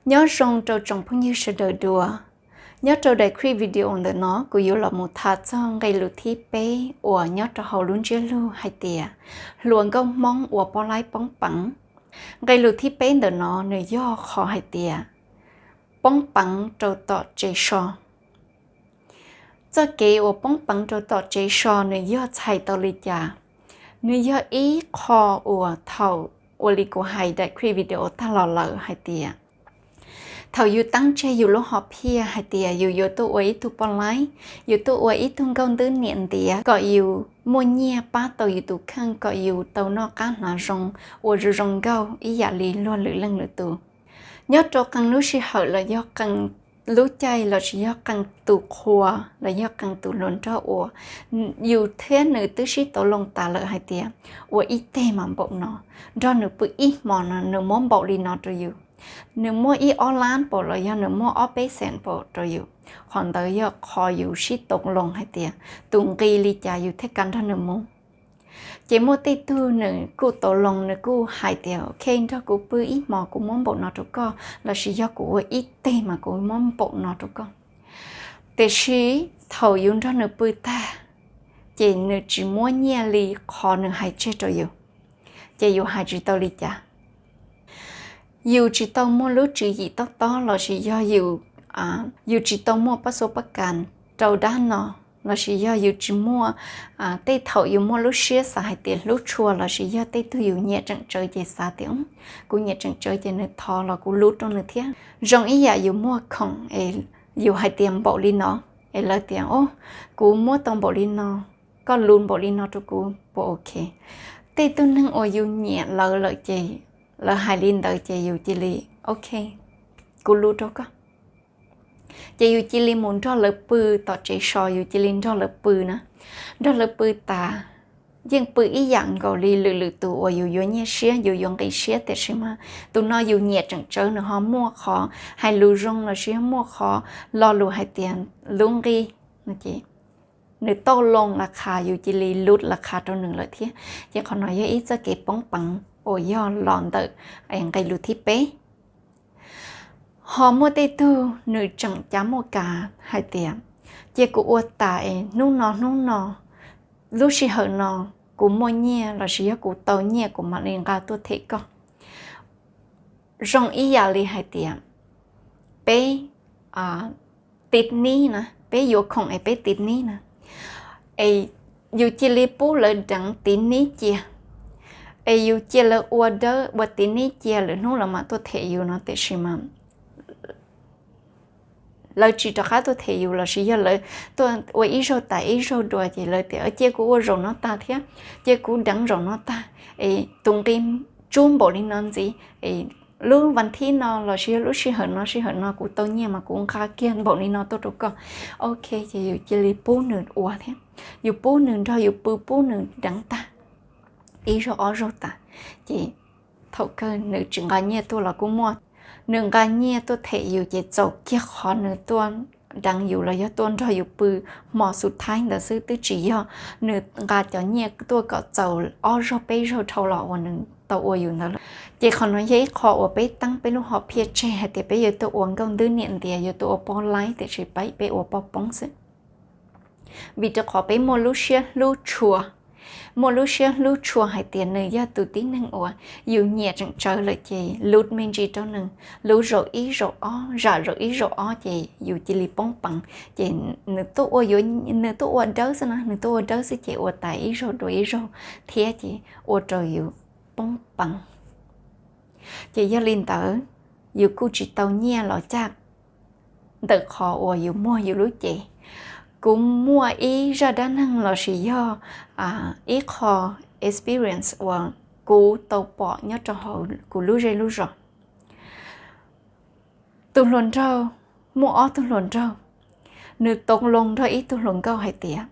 Nyob zoo rau tsoom phooj ywg sawv daws dua. Nyob rau daim clip video ntawm no kuv yuav los mus tham txog nqe lus thib peb uas nyob rau hauv lub ntsiab lus hais tias hluas nkauj Hmoob ua poj laib poob peev. Nqe lus thib peb ntawm no nws yog qhov hais tias poob peev rau tom tsev so. Txoj kev uas poob peev rau tom tsev so nws yog txhais tau li cas? Nws yog ib qho uas thaum ua li kuv hais daim clip video tag los lawm hais tias thaum yus teeb tseg yus lub hom phiaj hais tias yus yuav tuaj ua ib tug poj laib, yus tuaj ua ib tug nkauj ntwb niam ntiav kom yus muaj nyiaj pab tau yus tus kheej, kom yus tau noj qab hnav zoo, ua zoo zoo nkauj ib yam li luag lwm leej lwm tus. Nyob rau qee lub sij hawm los yog qee lub caij lossis yog qee tus qhua los yog qee tus hluas nraug uas yus thiab nws twb sib tau loo tas lawm hais tias ua ib teg mas npaum no, nrog nws pw ib hmo no nws muab npaum li no rau yus, nws muaj ib ob lab npaum los yog nws muaj ob peb xees npaum rau yus. Qhov ntawd yog qhov yus sib tau loo hais tias tus nqi li cas yus thiaj kam nrog nws mus. Ces muaj tej tug nws kuj tau loo, nws kuj hais tias ok, nrog kuv pw ib hmo kuv muab npaum no rau koj, lossis yog kuv ua ib teg mas kuv muab npaum no rau koj. Tiam sis thaum yus nrog nws pw tag, ces nws tsis muab nyiaj li qhov nws hais tseg rau yus, ces yus hais tsis tau li cas. Yus tsis tau muaj lub tswv yim tob tob lossis yog yus, yus tsis tau muaj pab xuab pab kas rau dab no, lossis yog yus tsis muaj, tej thaum yus muaj lub siab xav hais tias hlub tshua lossis yog tej tug yus nyiam tseem tsawv ces xav tias kuv nyiam tseem tsawv ces nws thov los kuv lub rau nws thiab. Zoo ib yam yus muaj khoom es yus hais tias npaum li no, es lawv tias o, kuv muab tau npaum li no, koj lub npaum li no rau kuv puas ok? Tej tug neeg uas yus nyiam lawv lawm ces lawv hais li ntawd ces yus cia li ok, kuv lub rau koj. Ces yus cia li mus nrog lawv pw tom tsev so, yus cia li nrog lawv pw na. Nrog lawv pw tas, yeej pw ib yam nkaus li lwm lwm tus uas yus yuav nyiaj siab yus yuav nqi siab, tiam sis mas tus no yus nyiam tseem tsawv, nws ho muaj qhov hais lus zoo lossis muaj qhov lo lus hais tias lub nqi, nws tau loo las khas yus cia li lub las khas rau nws lawm thiab. Ces qhov no yog ib txoj kev poob peev uas yog los ntawm nqe lus thib peb. Ho muaj tej tug nws tseem cav muaj kav hais tias cia kuv ua tas es hnub no hnub no, lub sij hawm no kuv muaj nyiaj lossis yog kuv tau nyiaj kuv mam li nqa tuaj them koj. Zoo ib yam li hais tias peb tiv nib na, peb yuav khoom es peb tiv nib na, es yus cia li pub lawv deev tiv nib cia, es yus cia lawv ua dawb ua tiv nib cia, lwm hnub lawv mam tuaj them yus no, tiam sis mas lawv tsis rov qab tuaj them yus lossis yog lawv tuaj ua ib zaug tas ib zaug dua ces lawv tias cia kuv ua zaum no tag thiab, cia kuv deev zaum no tag, es tus nqi tsub npaum li no ntxiv, es lub vas thib no lossis yog lub sij hawm no sij hawm no kuv tau nyiaj mas kuv nqa kiag npaum li no tuaj rau koj. Ok, ces yus cia li pub nws ua thiab, yus pub nws nrog yus pw pub nws deev tag ib zaug ob zaug tas, ces thaum kawg nws tsis nqa nyiaj tuaj los kuj muaj, nws nqa nyiaj tuaj them yus ces txaus kiag qhov nws tuaj deev yus los yog tuaj nrog yus pw hmo xub thaib ntawd xwb, twb tsis yog nws nqa cov nyiaj tuaj kom txaus ob zaug peb zaug dhau los uas nws tau ua yus ntawd lawm. Ces qhov no yog ib qho uas peb teeb peb lub hom phiaj tseg hais tias peb yuav tuaj ua nkauj ntwb niam ntiav, yuav tuaj ua poj laib, tiam sis peb ua poj poob xwb. Vim rau qhov peb muaj lub siab hlub tshua, muaj lub siab hlub tshua hais tias nws yog tus tib neeg uas yus nyiam tseem tsawv lawm ces lub me ntsis rau nws, lub zaum ib zaum ob, zam zaum ib zaum ob ces yus cia li poob peev. Ces nws tuaj ua, nws tuaj ua dawb xwb na, nws tuaj ua dawb xwb ces ua tas ib zaug dua ib zaug thiab ces ua rau yus poob peev. Ces yog li ntawd, yus kuj tsis tau nyiaj los caj ntawm qhov uas yus muag yus lub cev. Kuv muaj ib zaj dab neeg lossis yog ib qho experience uas kuv tau pom nyob rau hauv kuv lub zej lub zos. Tus hluas nraug, muaj ob tug hluas nraug, nws tau loo nrog ib tug hluas nkauj hais tias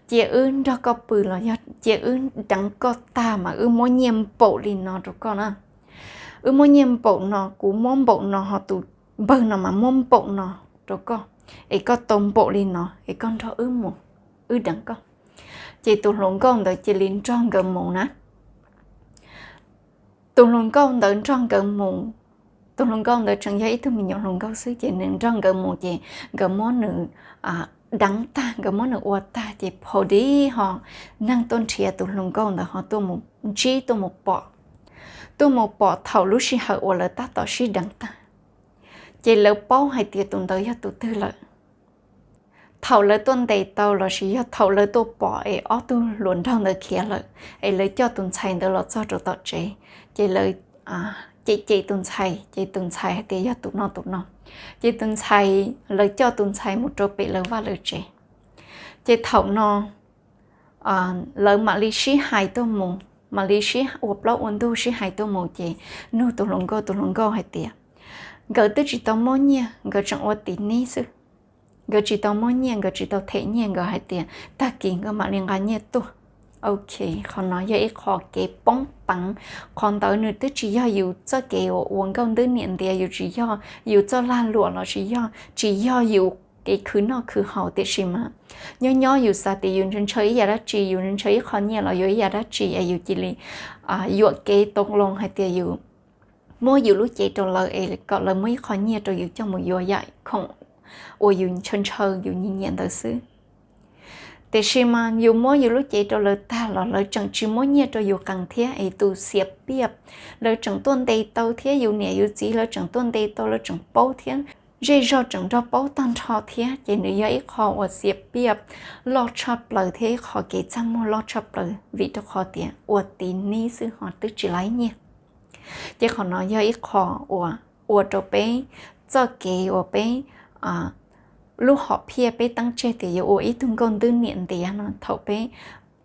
cia wb nrog koj pw los yog cia wb deev koj tag mas wb muab nyiaj npaum li no rau koj na. Wb muab nyiaj npaum no, kuv muab npaum no, ho tus npawg no mas muab npaum no rau koj, es koj tau npaum li no es koj nrog wb mus, wb deev koj. Ces tus hluas nkauj ntawd cia li nrog nkawd mus na. Tus hluas nkauj ntawd nrog nkawd mus tus hluas nkauj ntawd tseem yog ib tug me nyuam hluas nkauj xwb, ces nws nrog nkawd mus ces nkawd muab nws deev tag, nkawd muab nws ua tag, ces phau dib ho neeg tuaj nrhiav tus hluas nkauj ntawd ho tuaj mus ntsib, tuaj mus pom, tuaj mus pom thaum lub sij hawm uas lawv tab tom sib deev tag. Ces lawv paub hais tias tus ntawd yog tus twg lawm. Thaum lawv tuaj ntes tau lossis yog thaum lawv tuaj pom es ob tug hluas nraug ntawd khiav lawm, es lawv coj tus ntxhais ntawd los txog rau tom tsev, ces lawv cem cem tus ntxhais, ces tus ntxhais hais tias yog tus no tus no. Ces tus ntxhais, lawv coj tus ntxhais mus rau pem lawv vaj lawv tsev. Ces thaum no lawv mam li sib hais tuaj mus, mam li sib ua plaub ua ntug sib hais tuaj mus, ces nug tus hluas nkauj, tus hluas nkauj hais tias nkawd twb tsis tau muab nyiaj, nkawd tseem ua tiv nib xwb. Nkawd tsis tau muab nyiaj, nkawd tsis tau them nyiaj, nkawd hais tias tag kis nkawd mam li nqa nyiaj tuaj. Ok, qhov no yog ib qho kev poob peev. Qhov ntawd nws twb tsis yog yus txoj kev uas ua nkauj ntwb niam ntiav, yus tsis yog yus txoj lag luam lossis yog tsis yog yus kev khwv noj khwv haus, tiam sis mas nyob nyob yus xav tias yus ntshaw ntshaw ib yam dab tsi, yus ntshaw ib qho nyiaj los yuav ib yam dab tsi es yus cia li yuam kev tau loo hais tias yus muab yus lub cev rau lawv es kom lawv muab ib qho nyiaj rau yus coj mus yuav yam khoom uas yus ntshaw ntshaw yus nyiam nyiam ntawd xwb. Tiam sis mas yus muab yus lub cev rau lawv tag los lawv tseem tsis muab nyiaj rau yus qees thiab, es tus xiav piaj, lawv tseem tuaj ntes tau thiab, yus niam yus txiv lawv tseem tuaj ntes tau, lawv tseem paub thiab, zej zog tseem nrog paub tag nrho thiab, ces nws yog ib qho uas xiav piaj loj tshaj plaws thiab ib qho kev txaj muag loj tshaj plaws, vim rau qhov tias ua tiv nib xwb ho twb tsis laib nyiaj. Ces qhov no yog ib qho uas ua rau peb txoj kev uas peb lub hom phiaj peb teeb tseg tias yuav ua ib tug nkauj ntwb niam ntiav no, thaum peb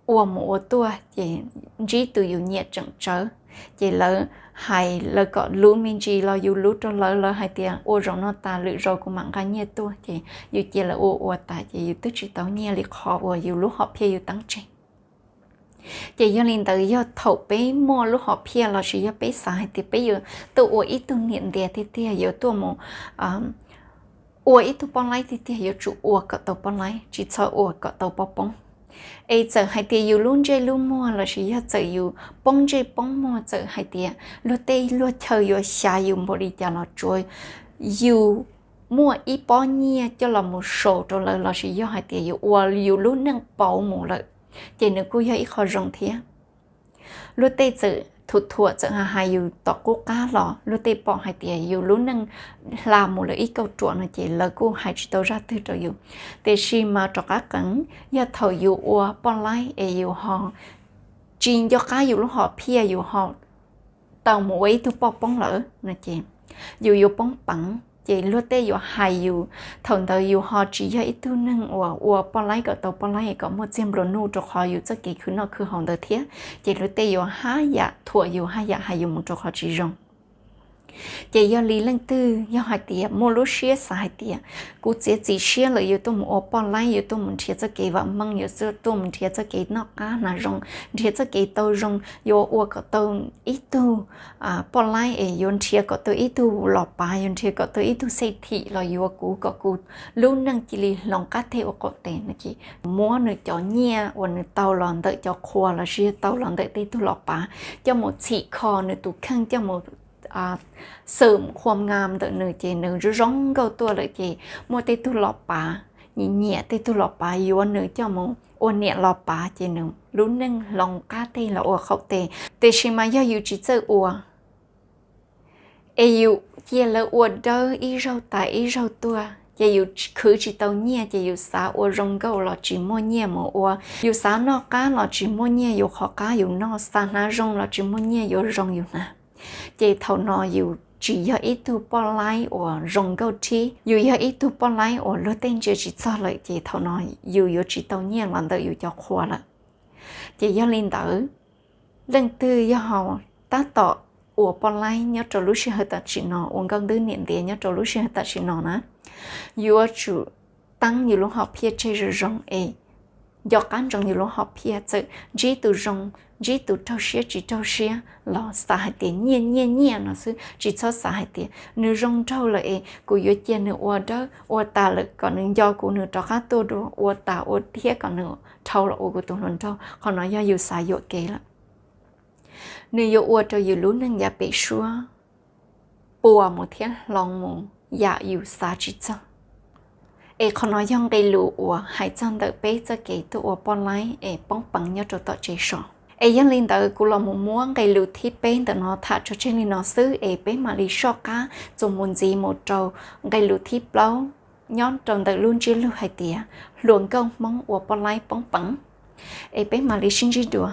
ua mus ua tuaj ces ntsib tus yus nyiam tseem tsawv, ces lawv hais lawv kom luv me ntsis los yus luv rau lawv, lawv hais tias ua zaum no tas lwm zaus kuv mam nqa nyiaj tuaj, ces yus cia lawv ua ua tas ces yus twb tsis tau nyiaj li qhov uas yus lub hom phiaj yus teeb tseg. Ces yog li ntawd, yog thaum peb muaj lub hom phiaj lossis yog peb xav hais tias peb yuav tuaj ua ib tug niam ntiav tiag tiag, yuav tuaj mus ua ib tug poj laib tiag tiag, yuav tsum ua kom tau poj laib, tsis txhob ua kom tau poj poob. Es txawm hais tias yus lub ntsej lub muag lossis yog txawm yus poob ntsej poob muag, txawm hais tias luag tej luag chaw yuav xyav yus npaum li cas los tsuav yus muaj ib pob nyiaj coj los mus sau rau lawv lossis yog hais tias yus ua yus lub neej pauv mus lawm, ces nws kuj yog ib qho zoo thiab. Luag tej txawm thuam thuam txawm hais hais yus tom qub qab los luag tej pom hais tias yus lub neej hla mus lawm ib kauj ruam no ces lawv kuj hais tsis tau zaj twg rau yus. Tiam sis mas rov qab qees, yog thaum yus ua poj laib es yus ho tsis nco qab yus lub hom phiaj, yus ho tau mus ua ib tug poj poob lawm no ces yus yuav poob peev, ces luag tej yuav hais yus. Thaum ntawd yus ho tsis yog ib tug neeg uas ua poj laib kom tau poj laib kom muaj txiag nplua nuj rau qhov yus txoj kev khwv noj khwv haus ntawd thiab, ces luag tej yuav haj yam thuam yus, haj yam hais yus mus rau qhov tsis zoo. Ces yog li leej twg yog hais tias muaj lub siab xav hais tias kuv txiav txim siab lawm yuav tuaj mus ua poj laib, yuav tuaj mus nrhiav txoj kev vam meej, yuav tuaj mus nrhiav txoj kev noj qab hnav zoo, nrhiav txoj kev tau zoo, yuav ua kom tau ib tug poj laib es yuav nrhiav kom tau ib tug los pav, yuav nrhiav kom tau ib tug xej thim los yuav kuv kom kuv lub neej cia li hloov qab teg ua qaum tes no ces muab nws cov nyiaj uas nws tau los ntawm cov qhua lossis yog tau los ntawm tej tug los pav coj mus txhim kho nws tus kheej, coj mus xwm qhua nga ntawm nws ces nws zoo zoo nkauj tuaj lawm ces muaj tej tug los pav nyiam nyiam, tej tug los pav yuav nws coj mus ua niam los pav ces nws lub neej hloov qab teg los ua qaum tes. Tiam sis mas yog yus tsis txawj ua es yus cia lawv ua dawb ib zaug tas ib zaug tuaj ces yus khwv tsis tau nyiaj ces yus xav ua zoo nkauj los tsis muaj nyiaj mus ua, yus xav noj qab los tsis muaj nyiaj yuav qhov qab yus noj, xav hnav zoo los tsis muaj nyiaj yuav zoo yus hnav. Ces thaum no yus tsis yog ib tug poj laib uas zoo nkauj thib, yus yog ib tug poj laib uas luag tej ntsia tsis txog lawm ces thaum no yus yuav tsis tau nyiaj los ntawm yus cov qhua lawm. Ces yog li ntawd, leej twg yog tab tom ua poj laib nyob rau lub sij hawm tam sim no, ua nkauj ntwb niam ntiav nyob rau lub sij hawm tam sim no na, yuav tsum teeb yus lub hom phiaj tseg zoo zoo es nco qab ntsoov yus lub hom phiaj. Txawm ntsib tus zoo, ntsib tus raug siab tsis raug siab los xav hais tias nyiaj nyiaj nyiaj no xwb, tsis txhob xav hais tias nws zoo nraug lawm es kuv yuav cia nws ua dawb ua tas lawm kom nws nco kuv nws rov qab tuaj dua, ua tas ua thiab kom nws dhau los ua kuv tus hluas nraug. Qhov no yog yus xav yuam kev lawm. Nws yuav ua rau yus lub neej yav pem suab puas mus thiab hloov mus yam yus xav tsis txog. Es qhov no yog nqe lus uas hais txog ntawm peb txoj kev tuaj ua poj laib es poob peev nyob rau tom tsev so. Es yog li ntawd kuv los mus muab nqe lus thib peb ntawm no tham tso tseg li no xwb, es peb mam li soj qab txuas mus ntxiv mus rau nqe lus thib plaub nyob rau ntawm lub ntsiab lus hais tias hluas nkauj Hmoob ua poj laib poob peev. Es peb mam li sib ntsib dua.